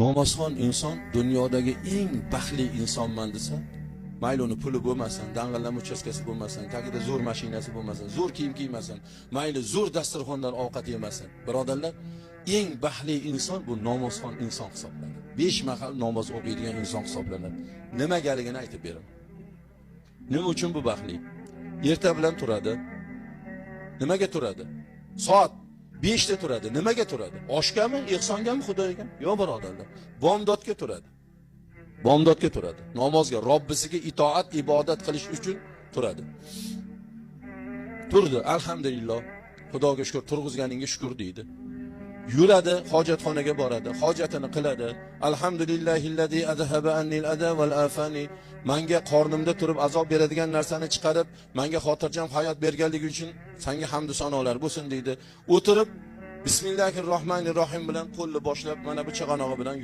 Namozxon inson dunyodagi eng baxtli insonman desa, mayli uni puli bo'lmasin, dang'illama uchastkasi bo'lmasin, tagida zo'r mashinasi bo'lmasin, zo'r kiyim kiymasin, mayli zo'r dasturxondan ovqat yemasin. Birodarlar, eng baxtli inson bu namozxon inson hisoblanadi. 5 mahal namoz o'qiydigan inson hisoblanadi. Nimagaligini aytib beraman. Nima uchun bu baxtli? Erta bilan turadi. Nimaga turadi? Soat 5 da turadi. Nimaga turadi? Oshgami, ehsongami, Xudoga? Yo'q, birodarlar. Bomdodga turadi. Bomdodga turadi. Namozga, Robbisiga itoat, ibodat qilish uchun turadi. Turdi, alhamdulillah. Xudoga shukr, turg'izganingga shukr deydi. Yuradi, hojatxonaga boradi, hojatini qiladi. Alhamdulillahillazi azhaba annil ada val afani. Menga qornimda turib azob beradigan narsani chiqarib, menga xotirjam hayot berganligi uchun senga hamd sanolar bo'lsin deydi. O'tirib bismillahir rohmanir rohim bilan qo'lni boshlab mana bu chig'anog'i bilan